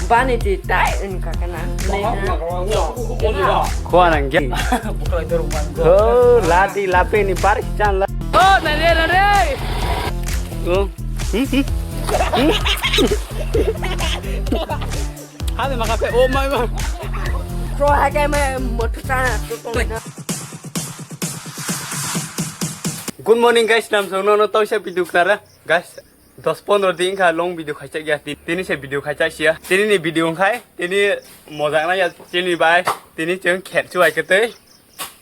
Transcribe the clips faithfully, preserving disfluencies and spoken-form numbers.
Pani ti tai in ka kana. Khua nang gen. Oh, lati lape ni bar chan la. Oh, nare, nare. Oh. Hmm, hmm. Hmm. Hale makape, oh my god. Kro ha kai mai motu ta. Good morning guys, nam song no no tau sa pidu kara. Guys, dos pondro din kha long video khaijak ya. Ti-, tini se video khaijak sia. Tini ni video khai, tini mojak na ya, tini bai, tini cheng khet chuai ketei.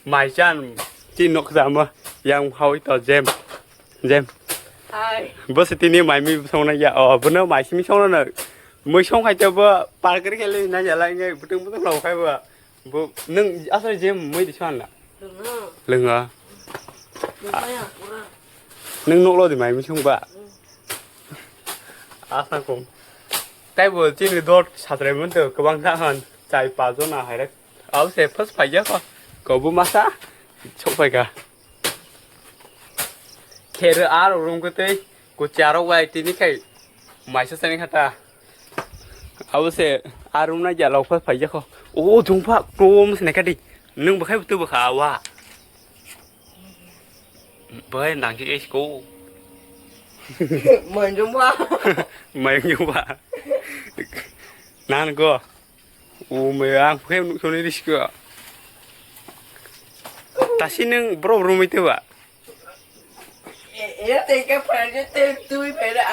Mai chan, ti nok jama, yang hawi to jem. Jem. Hai. Bo se tini mai mi song na ya, oh, bo no mai simi song na. Mui song khai te bo, par kri kheli na ya lai ngai, butung butung lo khai bo. Bo, nung asal jem mui di swan na. Lungo. Lungo. Lungo ya, pura. Nung nok lo di mai mi song ba. Asa kong. Tai bo chini dot satrai mun to kwbang tha han chai pa jona hai rek. Abo se first phai ya ko. Ko bu masa sok phai ka. Kher aro room ko tei ko charo wai tini khai maisa sani khata. Abo se a room na ya lo first phai ya ko. O jung pha krom se ne ka di. Nung bo khai bu tu bo kha wa. Bai nang ki es ko. Mai jong ba. Mai jong ba. Nan ko. U me ang phe nuk soni ris ko. Tasi nung bro bro mai te ba. E, e, te ka pa je te tu pe da.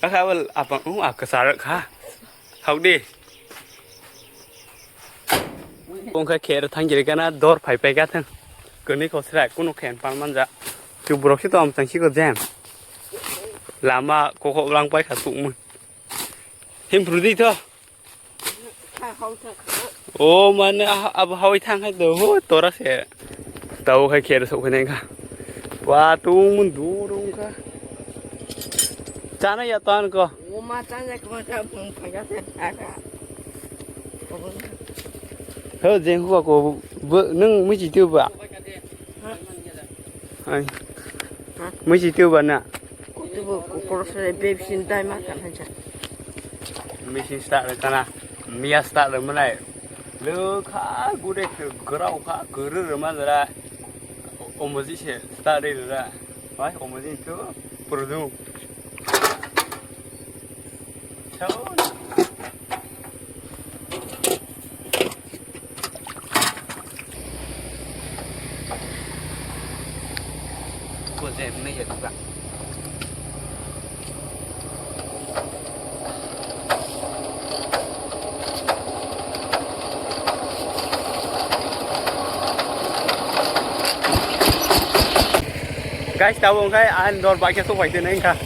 Aka wal apa u aka sarak kha. Hau de. Kongkha kher thang jiri kana dor phai pai ka thang. Kani ko sra kuno khen pan manja. Tu borok si to am chang si ko jam. Lama koko lang pai kha suk mun. Him prudi to. O mane ah, abo hawi thang hai do ho tora se. Tau khai kher sok khai nang kha. Wa tung mun du rung kha. Chana ya tan ko. O ma chan ya ko ta bung phai ka se ta ka. Ho jeng hu ko bu nung mi ji tu ba. Hai. Mui si tu ba na. Kutubu kokoro sere bebsin dai ma kan haja. Machine start le kana. Miya start le manai. Lo kha gude grau kha guru rama dara. Omoji se start le dara. Wai omoji tu purdu. Guys, tabo wngkha ang dor baikhe sok bai tene wngkha.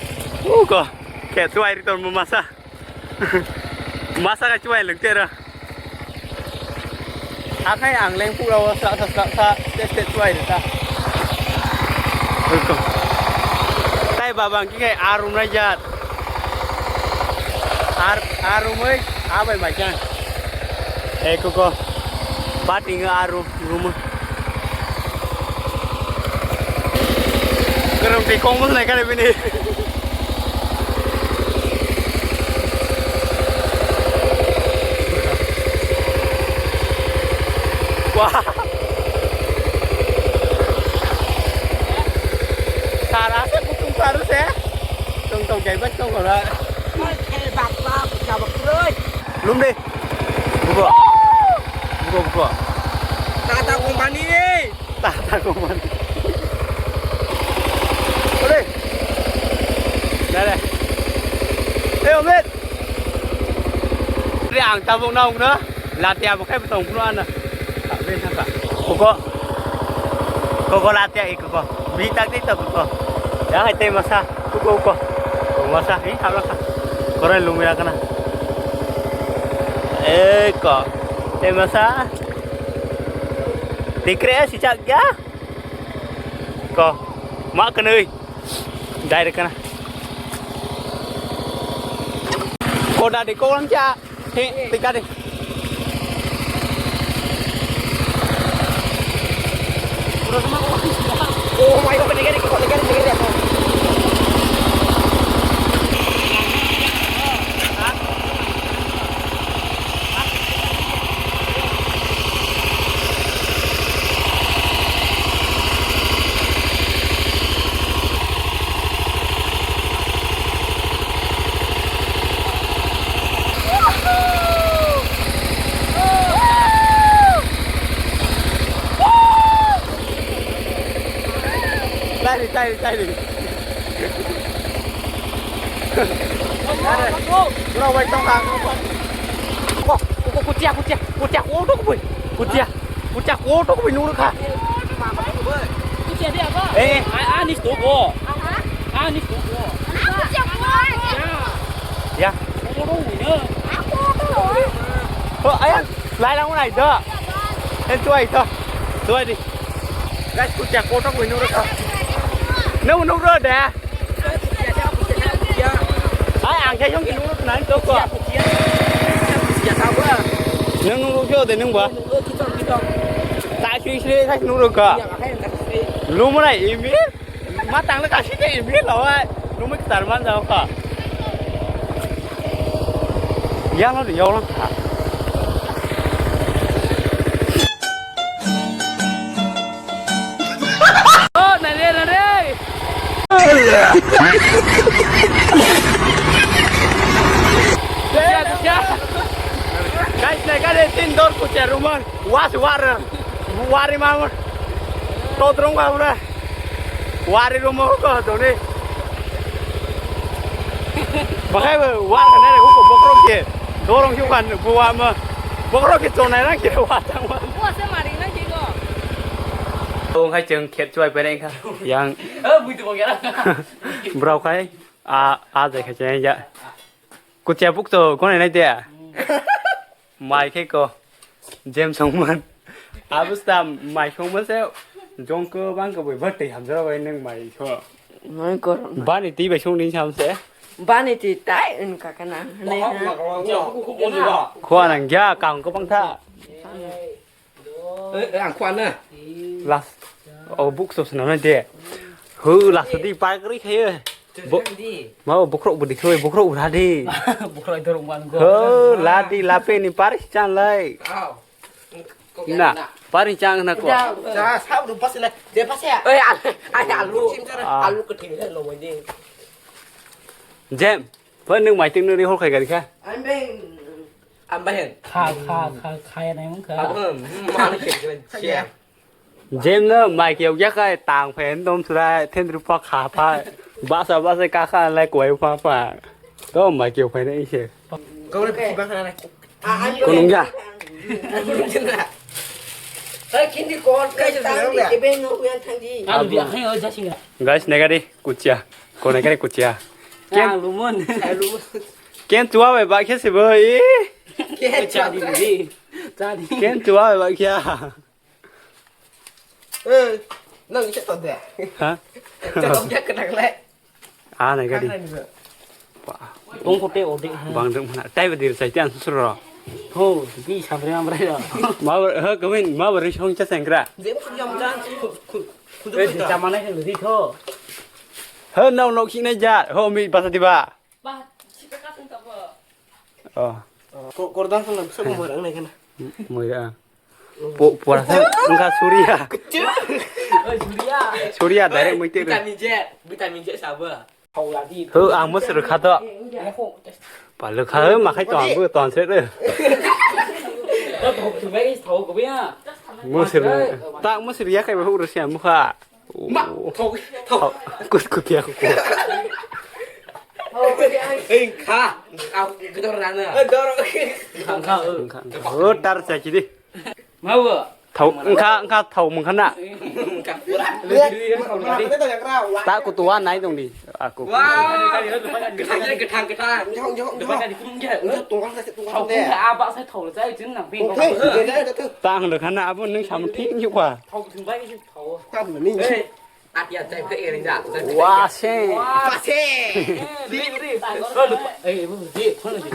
Uko. Khe chuai ri tongo masa. Masa khe chuai lwng tera. Akhai ang leng pura o sa sa sa sa te te chuai ri ta. Uko. Tai baba ang khe arum na jat. Ar arumai abai mai khe. Eko ko. Bating arum. Rumo. Kerem tei kong mo nai kare bini. Wah. Sara se kutung saru se. Tong tong kai bak tong ora. Lum de. Buko. Buko, buko. Tata company ni. Tata company. Ore. Dale. Eh, Omet. Re ang tabuk na ungna. Lati abo khai betong kuno ana. Buko. Koko lati ai koko. Bi tak di to koko. Ya hai te masa. Buko, buko. Masa, eh, habla ka. Korai lumira kana. Eh, ko. Te masa. Tikre si chak ya. Ko. Ma kanai. Direct kana. Ko da de ko lang cha. He, tika de. Oh my God, tika de, tika de, tika de. Bro, bai tong kha. Ko, ko, ko, kutia, kutia, kutia, ko, ko, ko, kutia, kutia, ko, ko, ko, nuru kha. Kutia dia apa? Eh. A, a, ni sto ko. A, ni sto ko. Ya. Ko, ko, ko, ya. Ko, ayang, lai lang nai do. En tuai to. Tuai di. Guys, kutia kotok wino ro. Nung nung ro de. Ai ang jai yong nung ro nan to ko. Nung nung ro de nung ba. Ta sri sri kai nung ro ka. Lu mo nai imi. Ma tang le ka sri de imi lo ai. Lu mo tar man jao ka. Yang lo de yong lang ka. Oh, nare, nare. Kucia, kucia. Guys, nai kare tin dor kucia ruman. Was war. Wari mamon. Todrong ba ura. Wari rumo ko doni. Bahai ba war ka nare ko bokrok ke. Dorong hiu kan buwa ma. Bokrok ke chonai rang ke wa tang ma. Buwa se mari nang ke go. Tong hai cheng khet chuai pere kha. Yang. Eh, bui tu bogera. Brau khai a a jai khai cheng ya. Kucia buk to konai nai de. Mai khe ko. Jem songman. Abus ta mai songman se. Jong ko bang ko bui bhat tei hamjara bai nang mai so. Mai kor. Bani twi bai song ni sam se. Bani twi tai un ka kana. Khwa nang ya kang ko bang tha. Eh, eh, ang khwa na. Last. O buk so sna de. Hu last di pai kri khaye. Bo-, ma bo bokrok bo dikhe, bokrok ura di. Bokrok dorong man go. Ho, la di, la pe ni paris chan lai. Au. Na, paris chan na ko. Ja, sa du pas le, je pas ya. Eh, al-, ai, alu. Sim cara, ah, alu kething le lo mo ni. Jem, pha nung mai ting nuri hol khai gari kha. Ang beng. Ang beng. Kha, kha, kha, kha ya nai mung kha. Ang, hmm, ma ni khe khe. Sia. Jem no mai kiyok ya kai tang phen dom sura thendru pa kha pa. Basa basa ka kha lai koi pa pa. To mai kiyok phen ise. Kau ni phi ba kha na. Kunung ya. Hai kindi kon kai tang di kebe no uyan thang di. Alu dia hai o jasing. Guys, nega di kucia. Ko nega di kucia. Ken lumon. Ken tua bai ba khe se bai. Ken cha di di. Cha di. Ken tua bai ba khe. Eh, nang ise to de. Ha? Chalo dia kenang le. Ah, nai gadi. Tong kote ode. Bang dong mana. Tai ba dir sai tian suro. Ho, bi samre amre ya. Ma, ha, kawin, ma ba ri song cha sengkra. Je ko jam jan. Eh, jamana ke ri tho. Ha, nau nau khik nai ja. Ho, mi basa diba. Ba, si ka ka tong ta ba. Oh. Ko-, kordang sana bisa mo marang nai kana. Moira. Po-, pora sa, engka Surya. Surya. Surya direct muitir. Vitamin C, vitamin C sabo. Ho, ang mo sir kha to. Paluk kha, ma khai to ang bo ton se re. Mo sir. Ta mo sir ya kai ba hu ro sia mo kha. Ma, thok, thok. Kut, kut ya, kut. Ei, kha. Kha, kha, kha. Oh, tar sa chidi. Ma bo. Thau, engkha, engkha thau mung khana. Engkha pura. Ta ku tuwa nai dong di. Aku. Wow. Kethang, kethang, kethang. Jong, jong, jong. Thau kha, aba sai thau le chai jin nang pin. Ta ang le khana abo nung sam thik ni kwa. Thau thung bai. Hey, atia jai ke ring ja. Wa se. Wa se. Ri, ri. Eh, bu ji, phone ji.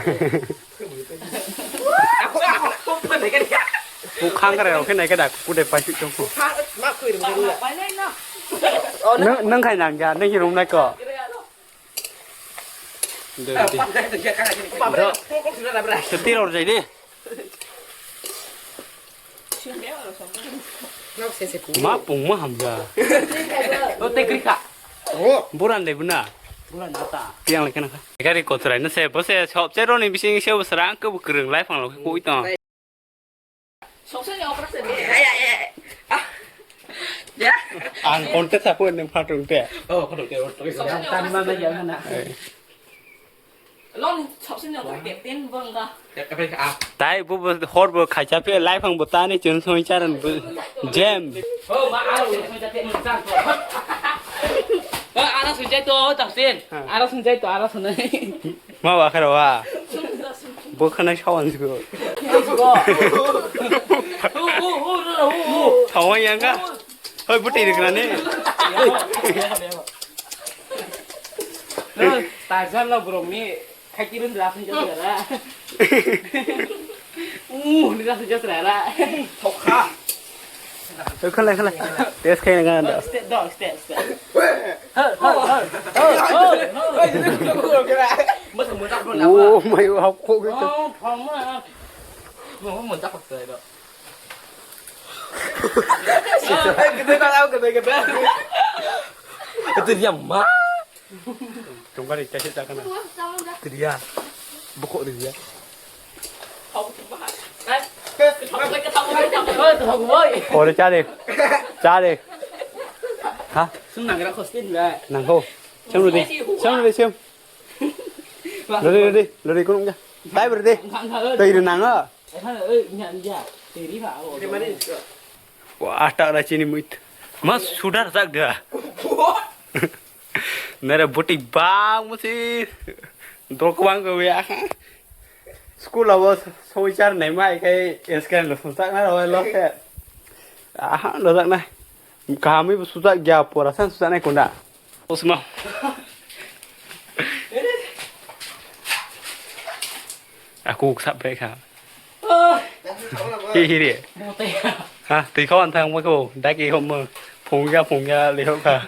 Aku, aku, aku pun ni kan. Ku khang kare, oke, nai kada, ku de pai chuk chuk. Ma kui ring ring. Nang, nang khai nang ja, nang rum nai ko. De, de. Setir or jai de. Ma pung ma hamja. O te krika. Buran de buna. Buran ata. Tiang le kana. Gari kotorai no se bo se sop se roni bising se bo srang ke bo krung lai phang lo koi tong. Soksa ni operation ni. Ay, ay, ay. Ah. Ya. Ang konte sapo nang phatung te. Oh, phatung te, oh, phatung te. Tani ma ma ya na. Eh. Long sabsin jang kapten bangga. Ya, kapten ka. Tai bo, bo hor bo khacha pe life ang bo tani chun soi charan bo jam. Oh, ma aro soi charan mo chang. Oh, ara soi jai to, oh, tapsin. Ha. Ara soi jai to, ara soi nai. Ma wa khara wa. Bo khana shawan sgo. Shawan yang ka. Hoi, buti rikna ni. Tarzan lo borok ni khaiki run ras ni jara. Uh, ni ras ni jara. Thokha. Hoi, khalai, khalai. Test khai na. Step dog, step, step. Hoi, hoi, hoi. Hoi, hoi, hoi. Masa masa. Oh my, how cool. Oh, thong ma. Mo mo tak tak do. Gede kau gede gede. Itu dia ma. Tunggal ikai sih tak kena. Itu dia. Bukuk dia. Ore cari. Cari. Hah? Sum nang gerak kostin ba. Nang ho. Siam dulu deh. Siam dulu deh, siam. Lori, lori, lori kunung ja. Tai berde. Enggak, enggak, eh. Tai renang ah. Eh, kan, eh, enggak, enggak. Teri, Pak, oh, Terima kasih. Wah, tak ada sini muit. Mas, sudah tak dah. Nere buti bang mesti. Dok bang ke ya. School awas soi char nai mai kai inskan lo sung tak na lo lo ke. Aha, lo tak na. Kami bu sudah gya pora san sudah nai kunda. Osma. Aku sak bre kha. Hi hi re. Ha, twi khawan thang mo ko. Dak i hom mo. Phung ya, phung ya, le ho kha.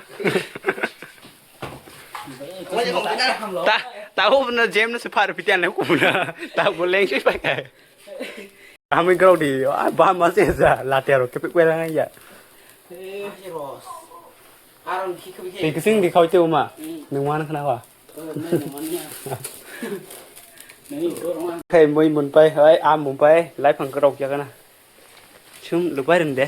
Ta, ta ho na jem na se phar pitian le ko na. Ta bo leng sui pa kai. Kami grau di, ah, ba ma se sa, la te ro ke pe kwera ngai ya. Tei kising di khau te uma. Nung mana khana wa. Khai moi mun pai, hai, am mun pai, lai phang grau kya kana. Sum lupai ren de.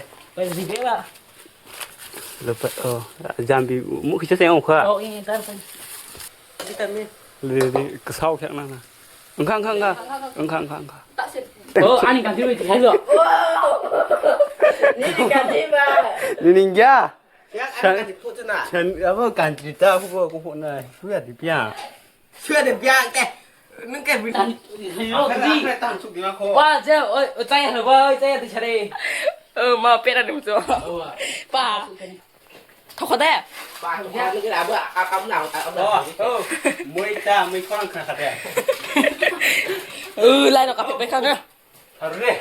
Lupai, oh, jambi, mu khicha se ong kha. Oh, ini tar kan. Vitamin. Lidi, lidi, kesau kyak nana. Engkha, engkha, engkha. Engkha, engkha, engkha. Oh, ani kanti bai tikhai lo. Nini kanti ba. Nini ya. Yak ani kanti phu chuna. Chan, abo kanti ta, aku, aku phu na. Suya di pia. Suya di pia ke. Nung ke bin. Tan, lo di. Tan suk di ma kho. Wa, je, oi, oi, chaya lo, oi, chaya di chare. Oh, ma pera ni mucho. Pa. Thokho de. Ba, ya, ni kira abu, a-, abu na, abu na. Oh, oh. Moi ta, moi khorang khna kha de. Uh, lai no kapit bai khang. Haru de.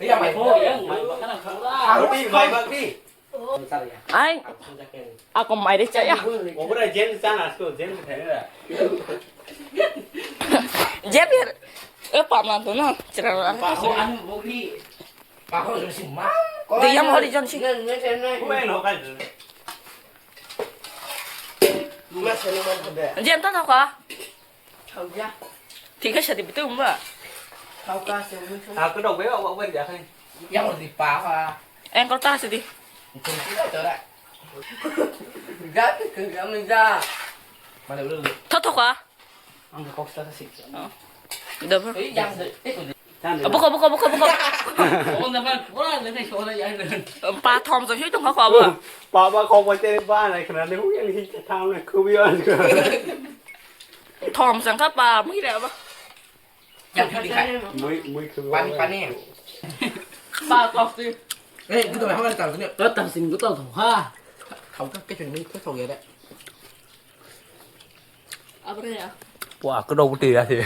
Ya, mai. Oh, yang mai khana khang. Haru di, mai bak di. Ai. Ako mai de chaya. Obra jen sana sko, jen thai na. Jen ya. Eh, pa man tu no. Chira. Pa ho anu bogri. Dia mau di John sih. Jem ta thok ka? Thik ka sadi betul mbak. Aku dong be awak ber ya kan. Yang di pa ha. Engkol ta sadi. Itu tidak corak. Gak ke kami ja. Mana dulu? Thok thok ka? Ang kok sa sik. Oh. Double. Eh, yang de, eh, de. Buka, buka, buka, buka. Oh, na ba, wala na ni so la ya. Pa thom so hui tong ka ko ba. Pa ba kok ba te ba na khna ne hu yang hi ta thang na khu bi an. Thom sang ka pa mui re ba. Yang di ka. Mui, mui khu. Pani, pani. Pa thom si. Eh, gitu ba ha ta ni. Ta ta sing gitu ha. Thau ka ke ni ko thau ya da. Abre ya. Wah, kedok putih ya sih.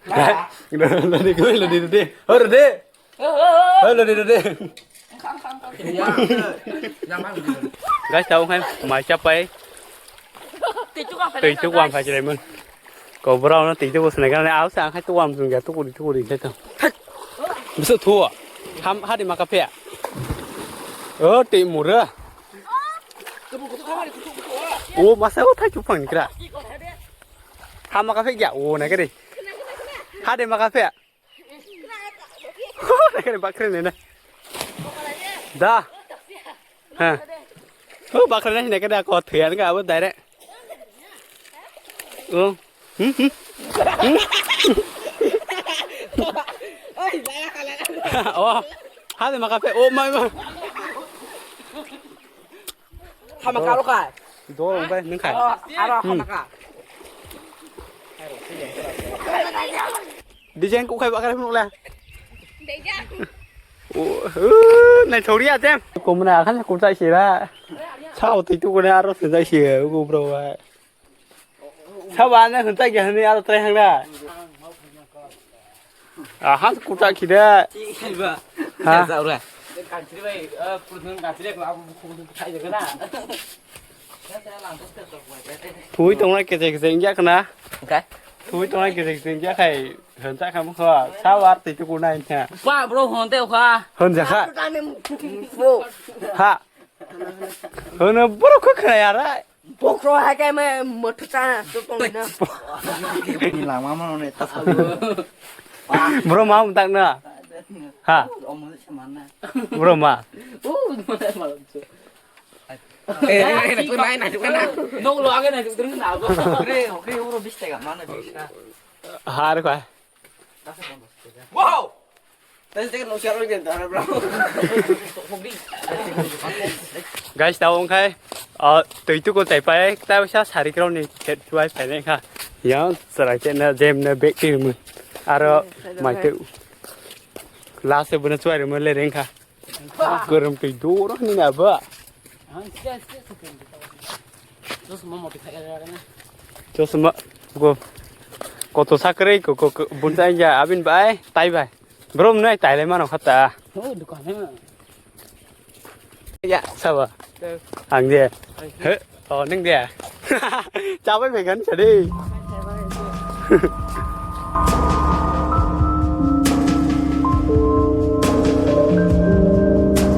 Lagi, lagi, lagi, lagi. Hore deh. Hore deh, deh. Guys, tahu kan? Mai capai. Tei tu wam phai chilai mun. Ko brau na tei tu bos na kan au sa khai tu wam sung ya tu kuri tu kuri khai tu. Bisu thu. Ham hadi maka phe. Oh, tei mura. O masa o thai chupang kra. Ha maka phe ya o na kre. Hadi maka phe. Ho na kre bakre ne na. Da. Ha. O bakra nai hinai khe da ko thwiyan kha abo direct. O. Hmm, hmm. Hmm. O. Hade maka pe o mai ma. Hama karo ka. Do bai nang khai. Aro hama ka. Design ko khai bakra phunuk la. Design. O, o, nai thori atem. Kumna akan kurta sira. Sao tei tu kone aro se jai se ko bro wa. Sao ba na hunta ge hani aro trai hang da. Aha kurta khida. Ba. Ha? Sa ura. Kantri bai, eh, purun kantri ko abu khum khai de na. Thui tongnai kechek kechek wngya khna. Hwnkhe? Thui tongnai kechek kechek wngya khai hwnsa kha mokho. Sa war twi tuku nai kha. Ba bro hwn tei kha. Hwn ja kha. Ha. Hwn bro kho khna yara. Bokro hai kai me motho cha to tong na. Ni lama ma ne ta sa. Bro ma mtak na. Ha. Omo se man na. Bro ma. Oh, mana malam tu. Eh, eh, eh, nai, nai, nai, nai. Nok lo age nai, tu na. Hokre, hokre, oro bis taka, mana bis taka. Har kha. Wow! Tadi tadi no siapa lagi ntar bro. Guys, tawong khai. Ah, tui tu ko tai pai, ta sa sari kro ni chet tuai pai ne kha. Yang serai chet na jem na bek ti mu. Aro mai tu. Last buna tuai mu le reng kha. Kwrwng twi doro hinwi na ba. Chosma go. Koto sakrei ko ko bunta ya abin bai tai bai. Bro mnai tai le mano khata. Ya saba. Ang de. He, oh ning de. Chabai bai gan chade.